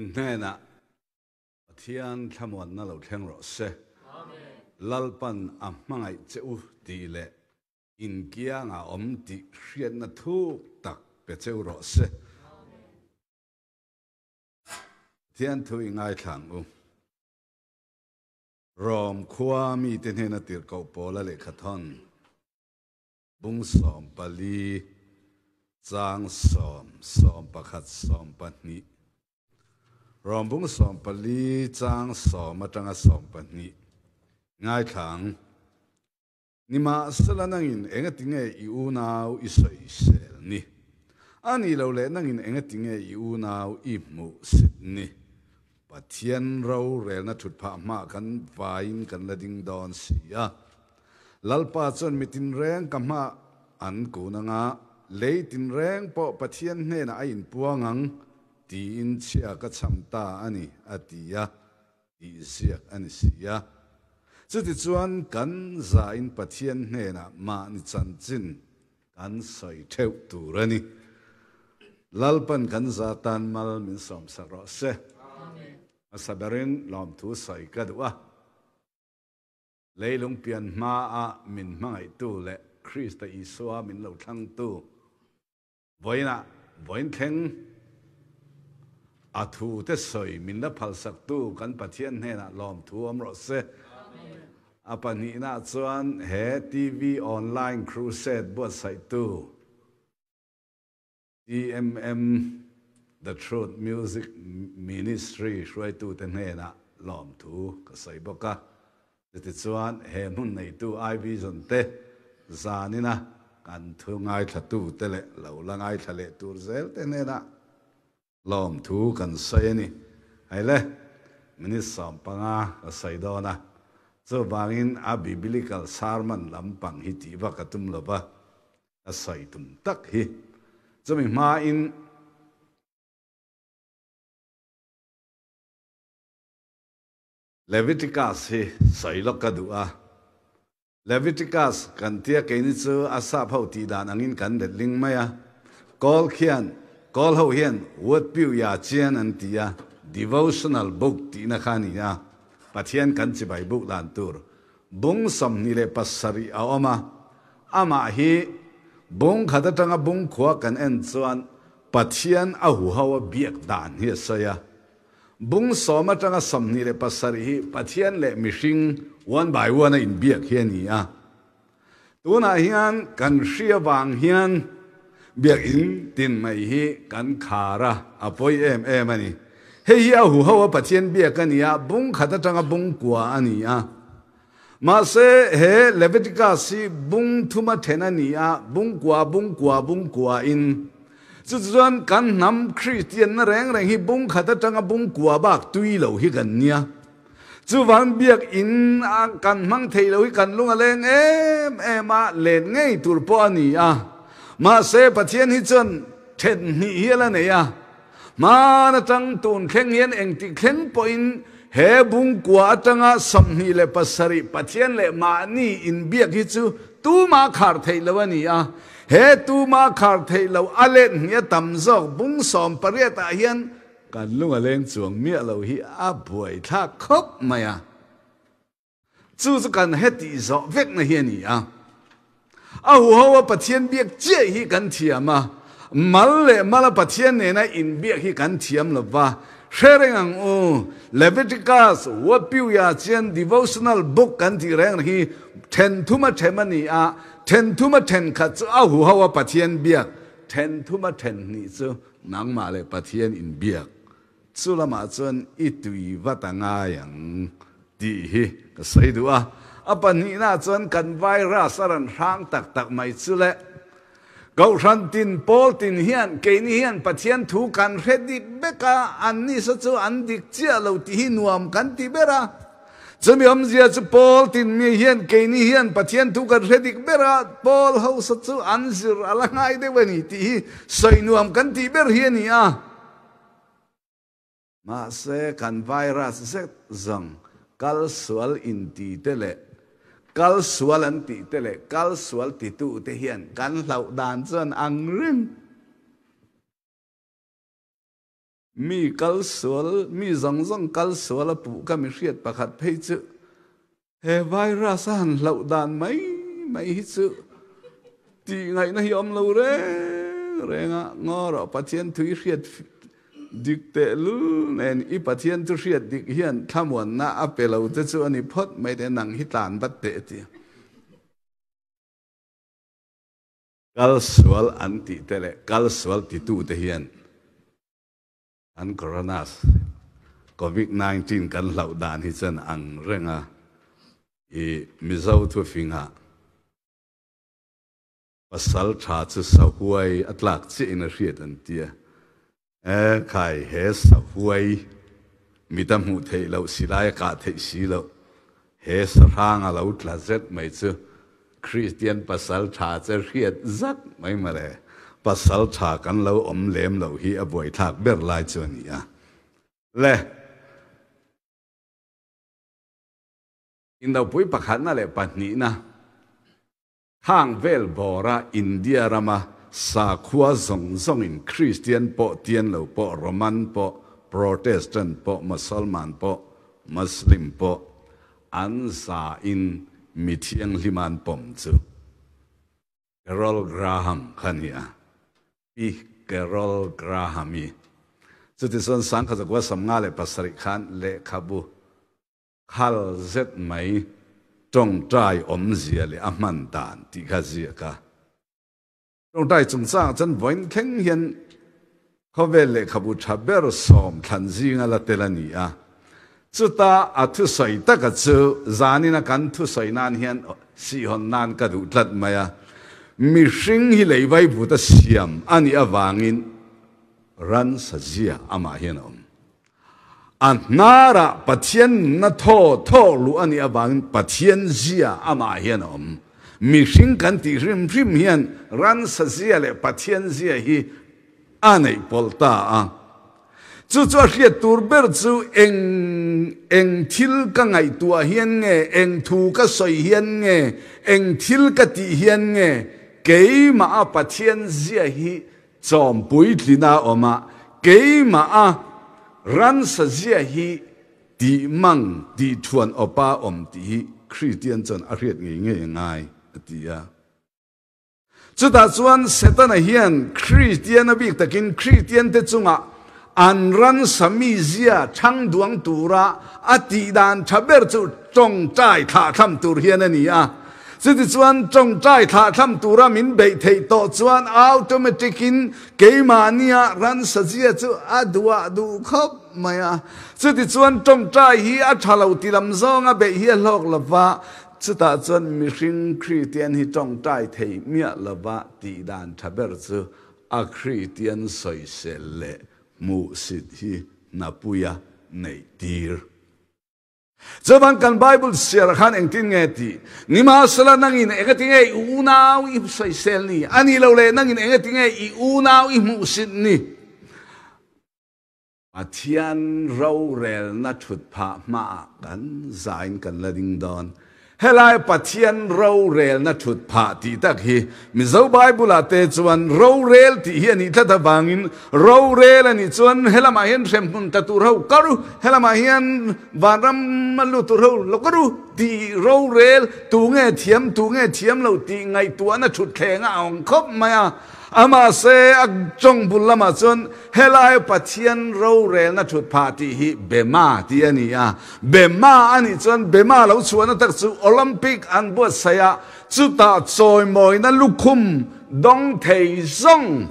In hnenah Pathian thlamuanna lo thleng rawh se. Lalpan a hmangaih che u tih leh in kiangah awm tih hriatna thuk tak pe cheu rawh se. Pathian thu i ngaithlang u. Rom khua mite hnena tirhkoh Paula lehkhathawn bung 14 chang 10, 11, 12. Rom bung 14 chang 10 atanga 12 ngaithlang. Nimahsela nangin engatinge i unau i sawisel ni? A nih loh leh nangin engatinge i unau i hmuhsit ni? Pathian rorelna thut phah hma kan vaiin kan la ding dawn si a. Lalpa chuan mi tinreng ka hma an kun anga, lei tinreng pawh Pathian hnenah a inpuang ang tiin chhia ka chham ta a ni, a ti a. Tih ziak a ni si a. Chutichuan kan zain Pathian hnenah mahni chanchin kan sawi theuh tur a ni. Lalpan kan za tan mal min sawmsak rawh se. Hmasa berin lawmthu sawi ka duh a. Leilung pian hmaah min hmangaihtu leh Krista Isua min lo thlangtu Vawiinah vawiin thleng a thu te sawi min la phalsaktu kan Pathian hnenah lawmthu awm rawh se. A pahnihna chuan he TV Online Crusade buatsaihtu TMM The Truth Music Ministry hruaitute hnenah lawmthu ka sawi bawk a. Chutichuan, he hmun neitu iVision te zanina kan thu ngaithlatute leh lo la ngaithla leh tur zel te hnenah lawmthu kan sawi a ni. Hei le, minute 15 ka sawi dawn a, chuvangin a biblical sermon lampang hi tih vak a tum lo va, ka sawi tum tak hi. Chumi hmain. Leviticus hi sawi lawk ka duh a. Leviticus kan tia keini chu a sap ho tih dan angin kan let ling mai a. Kawl khian, kawl ho hian Word Piu Ya Chian an ti a, devotional book tihna kha a ni a. Pathian kan chibai buk dan tur bung 27 a awm a. Amah hi bung khat atanga bung khua kan en chuan Pathian a huho a biak dan hi a sawi a. Bung 10 atanga 27 hi Pathian leh mihring one by one a inbiak hi a ni a. Tunah hian kan hria vang hian biakinn tin mai hi kan khar a, a pawi em em a ni. Hei hi a huho a Pathian biak a ni a, bung khat atanga bung kua a ni a. Mahse he Leviticus hi bung thuma then a ni a, bung kua, bung kua, bung kua in. Chutichuan kan hnam Kristianna reng reng hi bung khat atanga bung kua bak tui lo hi kan nia. Chuvang biakinn a kan hmang thei lo hi kan lung a leng em em a, len ngei tur pawh a ni a. Mahse Pathian hi chuan then hnih hi a la nei a. Hman atang tun thleng hian engtik thleng pawhin he bung kua atanga 27 Pathian leh mahni inbiak hi chu tumah khar theih lo a ni a. He tumah khar theih lo a let hnih a tam zawk bung 18 ah hian kan lung a leng chuang miah lo hi a buaithlak khawp mai a. Chu chu kan hetih zawh vekna hi a ni a. A huho a Pathian biak chiah hi kan thiam a, mal leh mala Pathian nena inbiak hi kan thiam lo va. Hre reng ang u, Leviticus, Wapiuia chian devotional book kan tih reng hi then thuma them a ni a, then thuma then khat chu a huho a Pathian biak, then thuma then hnih chu nangmah leh Pathian inbiak. Chu lamah chuan i tui vat a ngai ang tih hi ka sawi duh a. A pahnihnaah chuan kan virus a rawn hrang tak tak mai chu le. Kohhran tin pawl tin hian keini hian Pathian thu kan hre dik vek a, an nisa chu an dik chiah lo tih hi nuam kan ti ber a. Chumi awmzia chu pawl tin mi hian keini hian Pathian thu kan hre dik ber a, pawl hausa chu an zir a la ngai deuh a ni tih hi sawi nuam kan tih ber hi a ni a. Mahse kan virus zet zawng kal sual inti te leh kal sual an tih te leh kal sual titu te hian kan hlauh dan chuan ang reng. Mi kal sual, mi zawng zawng kal sual a puh ka mi hriat pakhat phei chu he virus a han hlauh dan mai mai hi chu tih ngaihna hi awm lo reng reng a, ngaw rawh Pathian thu i hriat dik teh lul nen i Pathian thu hriat dik hian thlamuanna a pe lo te chu a ni phawt mai te nang hi tlan vat teh a ti. Kal sual an tih te leh kal sual titu te hian An coronas covid 19 kan hlauh dan hi chuan ang reng a, i Mizo thufingah pasal tha chu sahuai a tlak chiah in a hriat an tia. E khai he sahuai mit a hmuh theih loh silai a kah theih si loh he sahrang a lo tla zet mai chu Kristian pasal tha che hriat zak mai mawle. Pasal tha kan lo awm lem loh hi a buaithlak ber lai chu a ni a. Le. Indopui pakhatna leh pahnihna khang vel bawra India rama sakhua zawng zawngin Kristian pawh tian lo pawh Roman pawh Protestant pawh Mosolman pawh Muslim pawh An za in mi thianghlim an pawm chu Carol Graham kha a ni a, Pi Carol Graham-i. Chutichuan Sangkhazakuwa 57 khan lehkhabu khal zet mai tawngtai awmzia leh a hman dan tih kha ziak a. Tawngtai chungchangah chuan vawiin thleng hian khawvel lehkhabu tha ber sawm thlan zinga la tel a ni a. Chuta a thusawi taka chu zanina kan thusawi nan hian sihhawn nan ka duh tlat mai a. Mihring hi lei vaivuta siam a nih avangin ransa zia amah hian a awm. A hnarah Pathian nunna thaw thaw luh a nih avangin Pathian zia amah hian a awm. Mihring kan tih hrim hrim hian ransa zia leh Pathian zia hi a neih pawlh ta a. Chu chu a hriat tur ber chu eng eng thil ka ngaihtuah hian nge, eng thu ka sawi hian nge, eng thil ka tih hian nge keimah a Pathian zia hi Chawm puitlina awm a, keimah a ransa zia hi tih mang tih thuan awpa awm tih hi Kristian chuan a hriat ngei ngei a ngai, a ti a. Chutah chuan Setana hian Kristian a bik takin Kristiante chungah an ransa mi zia chhang duang tura a tih dan tha ber chu tawngtai thlahthlam tur hian a ni a. Chutichuan tawngtai thlahthlam tura min beih theih tawh chuan automatic in keimahnia ransa zia chu a duah duh khawp mai a. Chutichuan tawngtai hi a tha lo ti lam zawnga beih hi a hlawk lo va, chutah chuan mihring Kristian hi tawngtai thei miah lova tih dan tha ber chu a Kristian sawisel leh hmuhsit hi hnapuia neih tir. Chuvan kan Bible chhiarah khan engtin nge tih? Nimahsela nangin engatinge i unau i sawisel ni? A nih loh leh nangin engatinge i unau i hmuhsit ni? Pathian rorelna thut phah hmaah kan zain kan la ding dawn. Helai Pathian rorelna thut phah tih tak hi Mizo Bible-ah te chuan rorel tih hi a nih tlat avangin rorel a nih chuan helamah hian hremhmun tla tur ho kar u, helamah hian vanram a lut tur ho lo kar u tih rorel tu nge thiam tu nge thiam lo tih ngaihtuahna thutthleng a awm khawp mai a. Amahse a tawng bul lamah chuan helai Pathian rorelna thut phah tih hi Bema tih a ni a. Bema a nih chuan Bema lo chhuahna tak chu Olympic an buatsaih a, chutah chawimawina lukhum dawng thei zawng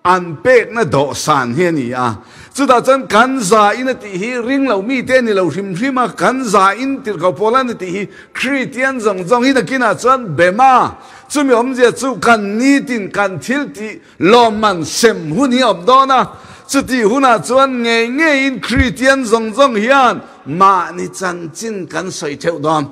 an pekna dawhsan hi a ni a. Chutah chuan kan za in a tih hi ring lo mite a ni lo hrim hrim a, kan za in tirhkoh pawl a ni tih hi Kristian zawng zawng hi nakinah chuan Bema Chumi awmzia chu kan nitin kan thil tih lawmman sem hun hi a awm dawn a, chutih hunah chuan ngei ngeiin Kristian zawng zawng hian mahni chanchin kan sawi theuh dawn.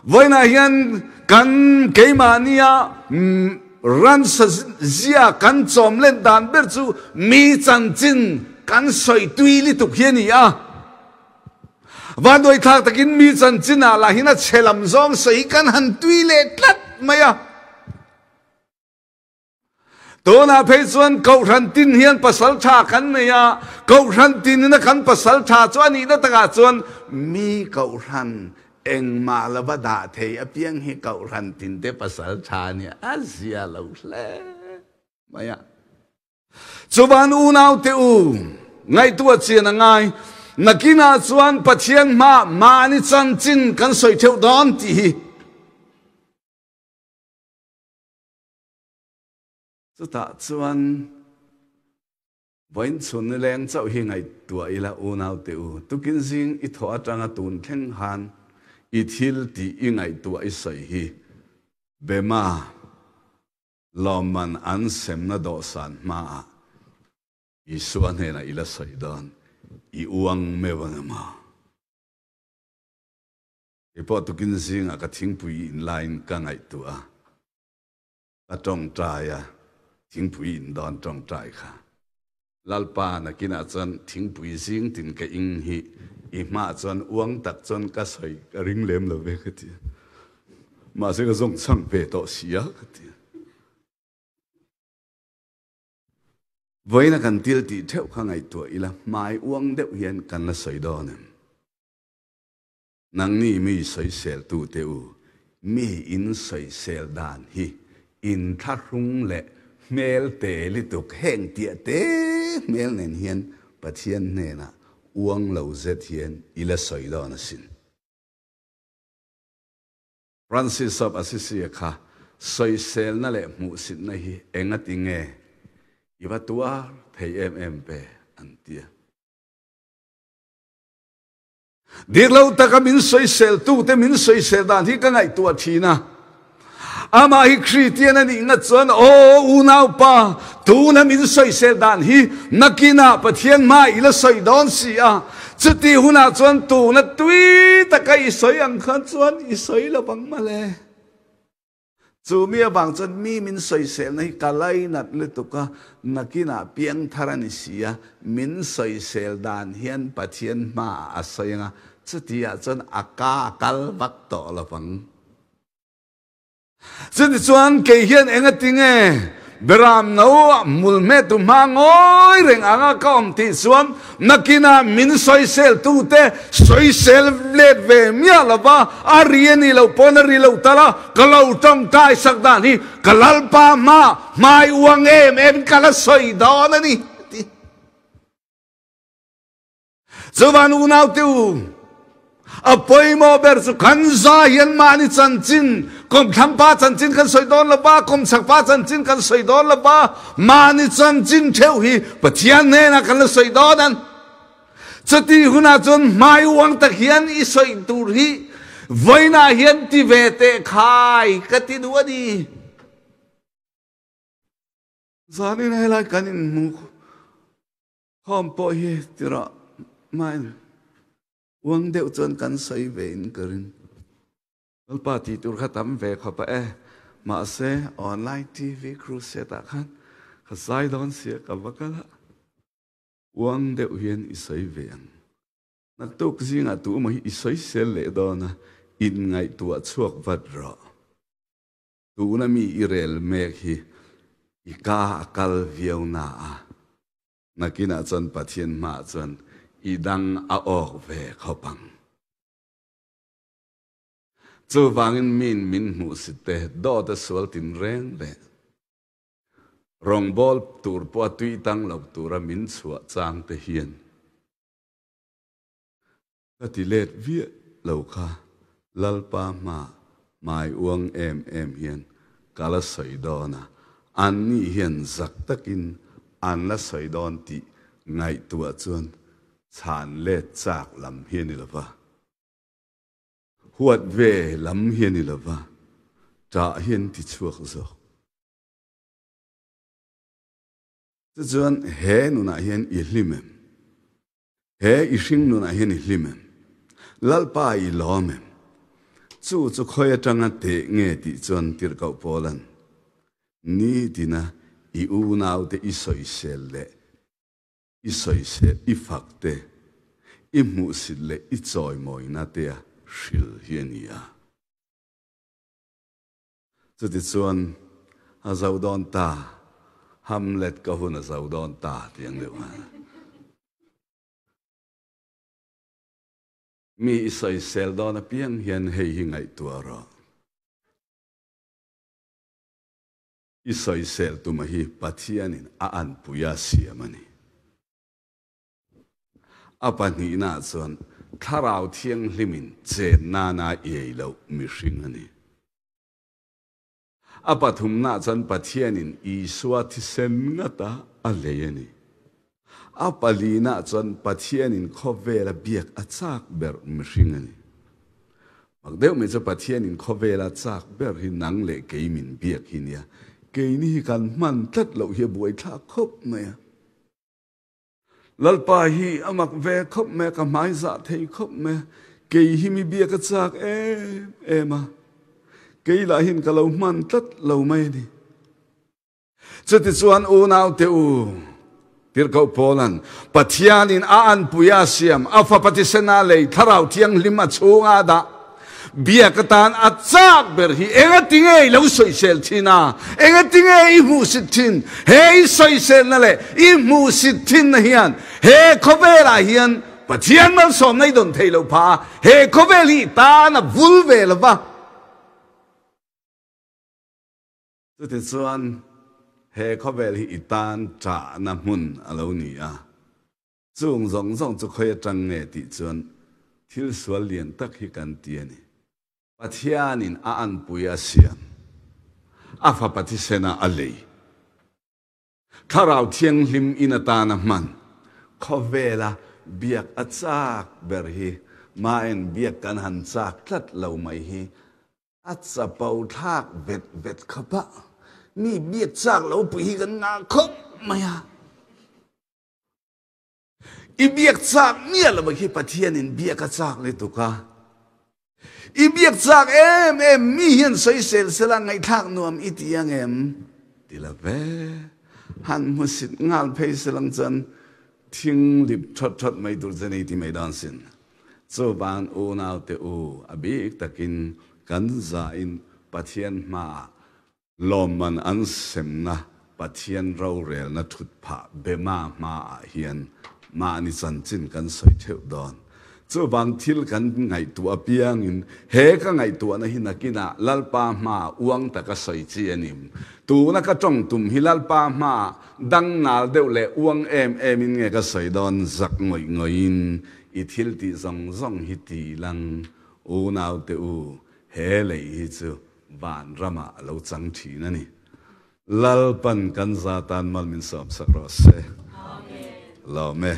Vawiinah hian kan keimahnia ransa zia kan chawm len dan ber chu mi chanchin kan sawi tui lutuk hi a ni a. Vanduaithlak takin mi chanchinah lahin a chhe lam zawng sawi kan han tui leh tlat mai a. Tunah phei chuan Kohhran tin hian pasal tha kan nei a, Kohhran tinin a kan pasal tha chu a nihna takah chuan mi Kohhran engmah lova dah thei apiang hi Kohhran tinte pasal tha a nia, a zia lo hle mai a. Chuvan unaute u, ngaihtuah chian a ngai, nakinah chuan Pathian hmaah mahni chanchin kan sawi theuh dawn tih hi. Chutah chuan vawiin chhun nileng chauh hi ngaihtuah ila unaute u, tukin zing i thawh atanga tun thleng khan i thil tih i ngaihtuah i sawi hi Bema lawmman an semna dawhsan hmaah Isua hnenah i la sawi dawn, i uang meuh ang emaw? Kei pawh tukin zingah ka thingpui in laiin ka ngaihtuah a, ka tawngtai a, thingpui in dawn tawngtai kha. Lalpa nakinah chuan thingpui zing tin ka ing hi i hmaah chuan uang tak chuan ka sawi ka ring lem lo ve ka ti a. Mahse ka zawng chhang ve tawh si a ka ti a. Vawiina kan til tih theuh kha ngaihtuah ila hmai uang deuh hian kan la sawi dawn em? Nangni mi sawiseltute u, mi in sawisel dan hi in thlahrung leh hmel te lituk heng tiah te hmel nen hian Pathian hnenah uang lo zet hian i la sawi dawn asin. Francis of Assisi kha sawiselna leh hmuhsitna hi engati nge i va tuar thei em em ve an tia. Dik lo taka min sawiseltute min sawisel dan hi ka ngaihtuah thin a. Amah hi Kristian a nih ngat chuan, Aw unaupa, tuna min sawisel dan hi nakinah Pathian hma i la sawi dawn si a, chuti hunah chuan tuna tui taka i sawi ang khan chuan i sawi lo vang mawle. Chu mi avang chuan mi min sawiselna hi ka lainat lutuk a, nakinah piangthar a ni si a, min sawisel dan hian Pathian hmaah a sawi ang a, chutiah chuan a ka a kal vak tawh lo vang. Chutichuan kei hian engatinge Beram no mul hmet tu hma ngawi reng anga ka awm tih chuan nakinah min sawisel tute sawisel let ve miah lova a ri a nih loh pawn a ri lo tal a, ka lo tawngtai sak dan hi ka Lalpa hma hmai uang em em ka la sawi dawn a ni a ti. Chuvan unaute u, a pawimawh ber chu kan za hian mahni chanchin, kawmthlampa chanchin kan sawi dawn lo va, kawmchakpa chanchin kan sawi dawn lo va, mahni chanchin theuh hi Pathian hnenah kan la sawi dawn an. Chuti hunah chuan hmai uang tak hian i sawi tur hi vawiinah hian ti ve teh khai ka ti duh a ni. Zanin helai kan inhmu Khawm pawh hi tirah hmain uang deuh chuan kan sawi ve in ka ring. Lalpa tih tur kha tam ve khawp a e. Mahse online TV crusade ah khan ka zai dawn sia ka va kal a. Uang deuh hian i sawi ve ang. Naktuk zingah tu emaw hi i sawi sel leh dawn a, inngaihtuah chhuak vat rawh. Tuna mi i rel mek hi i ka a kal viau na a, nakinah chuan Pathian hmaah chuan i dang a awk ve khawp ang. Chuvangin miin min hmuhsit te, dawt a sual tin reng leh rawngbâwl tur pawha tui tang lo tura min chhuah chang te hian Ka ti let viah lo kha Lalpa hma hmai uang em em hian ka la sawi dawn a, anni hian zak takin an la sawi dawn tih ngaihtuah chuan chhan let chak lam hi a ni lo va, huat ve lam hi a ni lo va, ṭah hi an ti chhuak zawk. Tichuan he nunah hian i hlim em? He i hring nunah hian i hlim em? Lalpa i lawm em? Chu chu khawi atanga teh nge tih chuan tirhkoh Paula'n, Nitina i unaute i sawisel leh i sawisel i fak te, i hmuhsit leh i chawimawina tea hril hi a ni a. Chutichuan a zo dawn ta. Hamlet ka hun a zo dawn ta tih ang deuh khan. Mi i sawisel dawn apiang hian hei hi ngaihtuah rawh. I sawisel tuma hi Pathianin a anpui a siam a ni. A pahnihna chuan Thlarau Thianghlimin chen nana iai loh mihring a ni. A pathumna chuan Pathianin Isua thisen ngata a lei a ni. A palina chuan Pathianin khawvela biak a chak ber mihring a ni. Mak deuh mai chu Pathianin khawvela chak ber hi nang leh kei min biak hi nia. Keini hi kan hman tlat loh hi a buaithlak khawp mai a. Lalpa hi a mak ve khawp mai a, ka hmaizah thei khawp mai a, kei hi mi biak a chak em em a, kei lah hin ka lo hman tlat lo mai a ni. Chutichuan unaute u, Tirhkoh Paula'n, Pathianin a anpui a siam, a Fapa thisena lei Thlarau Thianghlim a chhunga a dah, Biak atan a chak ber hi engatinge i lo sawisel thin a? Engatinge i hmuhsit thin? He i sawiselna leh i hmuhsit thinna hian he khawvelah hian Pathian malsawmna i dawn thei lo phah a, he khawvel hi i tan a vul ve lo va. Chutichuan he khawvel hi i tan ṭahna hmun a lo ni a. Chung zawng zawng chu khawi atang nge tih chuan thil sual lian tak hi kan ti a ni. Pathianin a anpui a siam, a fapa thisena a lei, Thlarau Thianghlim in atana hman, khawvela biak a chak ber hi maen biak kan han chak tlat lo mai hi a chapo thlak vet vet khawp a, mi biak chak lo pui hi kan ngah khawp mai a. I biak chak miah lo khi Pathianin biak a chak lutuk a. I biak chak em em mi hian sawisel sela ngaihthlak nuam i ti ang em? Ti lo ve. Han hmusit nghal phei selang chuan thing lip thawt thawt mai tur che ni ti mai dawn sin. Chuvang unaute u a bik takin kan zain Pathian hmaah Lawmman an semna Pathian rorelna thut phah Bema hmaah hian mahni chanchin kan sawi theuh dawn. Chuvang thil kan ngaihtuah apiangin he ka ngaihtuahna hi nakinah Lalpa hmaah uang taka sawi chi a ni. Tuna ka tawng tum hi Lalpa hmaah dangnal deuh leh uang em emin nge ka sawi dawn zak ngawih ngawihin i thil tih zawng zawng hi ti lang unaute u he lei hi chu Van ramah a lo chang thin a ni. Lalpan kan za tan mal min sawmsak rawh se. Lawm e.